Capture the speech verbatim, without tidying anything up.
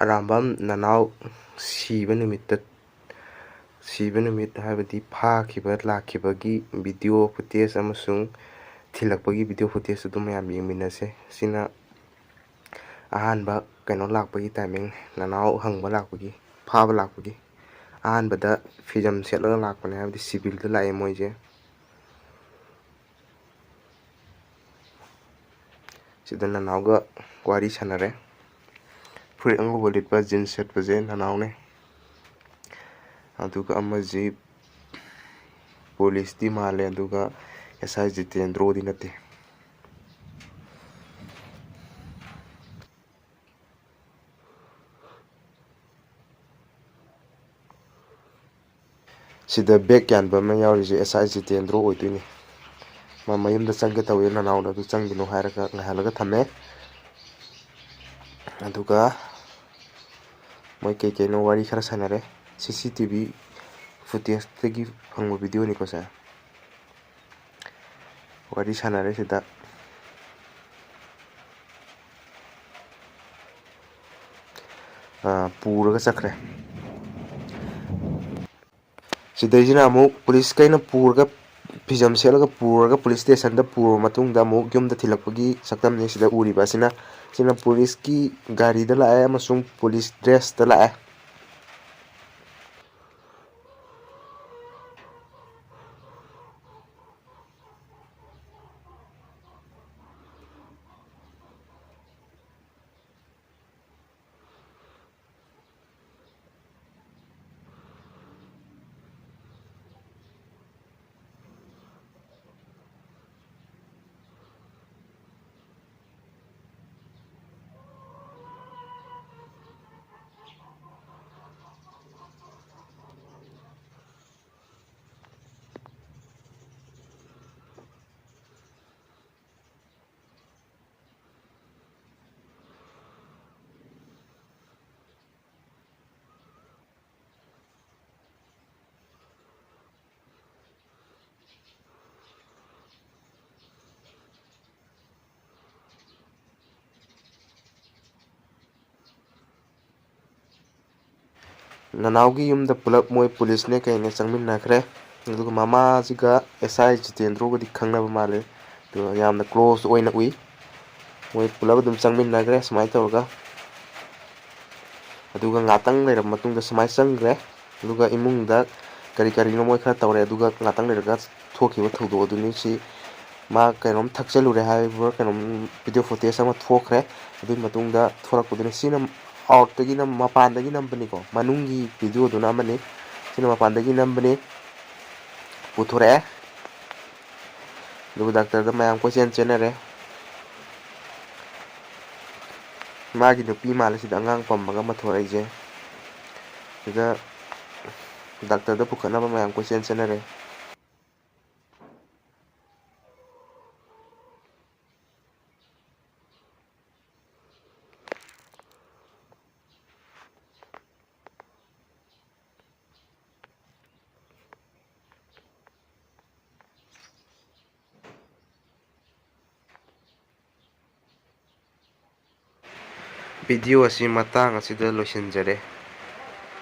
ꯑꯔꯥꯝꯕꯝ ꯅꯅꯥꯎ ꯁꯤꯕ ꯅꯨꯃꯤꯠꯇ, ꯁꯤꯕ ꯅꯨꯃꯤꯠ ꯍꯥꯏꯕꯗꯤ ꯐꯥꯈꯤꯕ ꯂꯥꯛꯈꯤꯕꯒꯤ video footage ꯑꯃꯁꯨꯡ ꯊꯤꯜꯂꯛꯄꯒꯤ video footage ꯑꯗꯨ ꯃꯌꯥꯝ ꯌꯦꯡꯃꯤꯟꯅꯁꯦ꯫ ꯁꯤꯅ ꯑꯍꯥꯟꯕ ꯀꯩꯅꯣ ꯂꯥꯛꯄꯒꯤ timing, ꯅꯅꯥꯎ ꯍꯪꯕ ꯂꯥꯛꯄꯒꯤ, ꯐꯥꯕ ꯂꯥꯛꯄꯒꯤ꯫ ꯑꯍꯥꯟꯕꯗ ꯐꯤꯖꯝ ꯁꯦꯠꯂꯒ ꯂꯥꯛꯄꯅꯦ, ꯍꯥꯏꯕꯗꯤ civilꯗ ꯂꯥꯛꯑꯦ ꯃꯣꯏꯁꯦ꯫ ꯁꯤꯗ ꯅꯅꯥꯎꯒ ꯋꯥꯔꯤ ꯁꯥꯟꯅꯔꯦ꯫ ꯐꯨꯔꯤꯠ ꯑꯉꯧꯕ ꯂꯤꯠꯄ, jeans ꯁꯦꯠꯄꯁꯦ ꯅꯅꯥꯎꯅꯦ꯫ ꯑꯗꯨꯒ ꯑꯃꯁꯤ policeꯇꯤ ꯃꯥꯜꯂꯦ, ꯑꯗꯨꯒ S I ꯖꯤꯇꯦꯟꯗ꯭ꯔꯣꯗꯤ ꯅꯠꯇꯦ꯫ ꯁꯤꯗ bag ꯌꯥꯟꯕ ꯑꯃ ꯌꯥꯎꯔꯤꯁꯦ S I ꯖꯤꯇꯦꯟꯗ꯭ꯔꯣ ꯑꯣꯏꯗꯣꯏꯅꯤ꯫ ꯃꯥ ꯃꯌꯨꯝꯗ ꯆꯪꯒꯦ ꯇꯧꯋꯦ, ꯅꯅꯥꯎꯅ ꯑꯗꯨ ꯆꯪꯒꯤꯅꯨ ꯍꯥꯏꯔꯒ ꯉꯥꯏꯍꯜꯂꯒ ꯊꯝꯃꯦ꯫ ꯑꯗꯨꯒ ꯃꯣꯏ ꯀꯩ ꯀꯩꯅꯣ ꯋꯥꯔꯤ ꯈꯔ ꯁꯥꯟꯅꯔꯦ꯫ C C T V footageꯇꯒꯤ ꯐꯪꯕ videoꯅꯤꯀꯣ ꯁꯦ꯫ ꯋꯥꯔꯤ ꯁꯥꯟꯅꯔꯦ ꯁꯤꯗ꯫ ꯑ, ꯄꯨꯔꯒ ꯆꯠꯈ꯭ꯔꯦ꯫ ꯁꯤꯗꯩꯁꯤꯅ ꯑꯃꯨꯛ policeꯈꯩꯅ ꯄꯨꯔꯒ, ꯐꯤꯖꯝ ꯁꯦꯠꯂꯒ ꯄꯨꯔꯒ police stationꯗ ꯄꯨꯔꯕ ꯃꯇꯨꯡꯗ ꯑꯃꯨꯛ ꯌꯨꯝꯗ ꯊꯤꯜꯂꯛꯄꯒꯤ ꯁꯛꯇꯝꯅꯤ ꯁꯤꯗ ꯎꯔꯤꯕ ꯑꯁꯤꯅ꯫ ꯁꯤꯅ policeꯀꯤ ꯒꯥꯔꯤꯗ ꯂꯥꯛꯑꯦ ꯑꯃꯁꯨꯡ police dressꯇ ꯂꯥꯛꯑꯦ꯫ ꯅꯅꯥꯎꯒꯤ ꯌꯨꯝꯗ ꯄꯨꯂꯞ ꯃꯣꯏ ꯄꯨꯂꯤꯁꯅꯦ ꯀꯩꯅꯦ ꯆꯪꯃꯤꯟꯅꯈ꯭ꯔꯦ꯫ ꯑꯗꯨꯒ ꯃꯃꯥꯁꯤꯒ ꯑꯦꯁ ꯑꯥꯏ ꯖꯤꯇꯦꯟꯗ꯭ꯔꯣꯒꯗꯤ ꯈꯪꯅꯕ ꯃꯥꯜꯂꯦ, ꯑꯗꯨꯒ ꯌꯥꯝꯅ ꯀ꯭ꯂꯣꯖ ꯑꯣꯏꯅ ꯎꯏ꯫ ꯃꯣꯏ ꯄꯨꯂꯞ ꯑꯗꯨꯝ ꯆꯪꯃꯤꯟꯅꯈ꯭ꯔꯦ ꯁꯨꯃꯥꯏꯅ ꯇꯧꯔꯒ꯫ ꯑꯗꯨꯒ ꯉꯥꯛꯇꯪ ꯂꯩꯔꯕ ꯃꯇꯨꯡꯗ ꯁꯨꯃꯥꯏꯅ ꯆꯪꯈ꯭ꯔꯦ꯫ ꯑꯗꯨꯒ ꯏꯃꯨꯡꯗ ꯀꯔꯤ ꯀꯔꯤꯅꯣ ꯃꯣꯏ ꯈꯔ ꯇꯧꯔꯦ꯫ ꯑꯗꯨꯒ ꯉꯥꯛꯇꯪ ꯂꯩꯔꯒ ꯊꯣꯛꯈꯤꯕ ꯊꯧꯗꯣꯛ ꯑꯗꯨꯅꯤ꯫ ꯁꯤ ꯃꯥ ꯀꯩꯅꯣꯝ ꯊꯛꯆꯜꯂꯨꯔꯦ ꯍꯥꯏꯕ ꯀꯩꯅꯣꯝ ꯚꯤꯗꯤꯑꯣ ꯐꯨꯇꯦꯖ ꯑꯃ ꯊꯣꯛꯈ꯭ꯔꯦ꯫ ꯑꯗꯨꯒꯤ ꯃꯇꯨꯡꯗ ꯊꯣꯛꯂꯛꯄꯗꯨꯅꯤ꯫ ꯁꯤꯅ ꯑꯥꯎꯠꯇꯒꯤ ꯅꯝ-, ꯃꯄꯥꯟꯗꯒꯤ ꯅꯝꯕꯅꯤꯀꯣ, ꯃꯅꯨꯡꯒꯤ ꯚꯤꯗꯤꯑꯣꯗꯨꯅ ꯑꯃꯅꯤ꯫ ꯁꯤꯅ ꯃꯄꯥꯟꯗꯒꯤ ꯅꯝꯕꯅꯤ꯫ ꯄꯨꯊꯣꯔꯛꯑꯦ꯫ ꯑꯗꯨꯒ ꯗꯥꯛꯇꯔꯗ ꯃꯌꯥꯝ ꯀꯣꯏꯆꯦꯟ ꯆꯦꯟꯅꯔꯦ꯫ ꯃꯥꯒꯤ ꯅꯨꯄꯤ ꯃꯥꯜꯂꯦ ꯁꯤꯗ ꯑꯉꯥꯡ ꯄꯝꯃꯒ ꯑꯃ ꯊꯣꯔꯛꯏꯁꯦ꯫ ꯁꯤꯗ ꯗꯥꯛꯇꯔꯗ ꯄꯨꯈꯠꯅꯕ ꯃꯌꯥꯝ ꯀꯣꯏꯆꯦꯟ ꯆꯦꯟꯅꯔꯦ꯫ ꯚꯤꯗꯤꯑꯣ ꯑꯁꯤ ꯃꯇꯥꯡ ꯑꯁꯤꯗ ꯂꯣꯏꯁꯤꯟꯖꯔꯦ꯫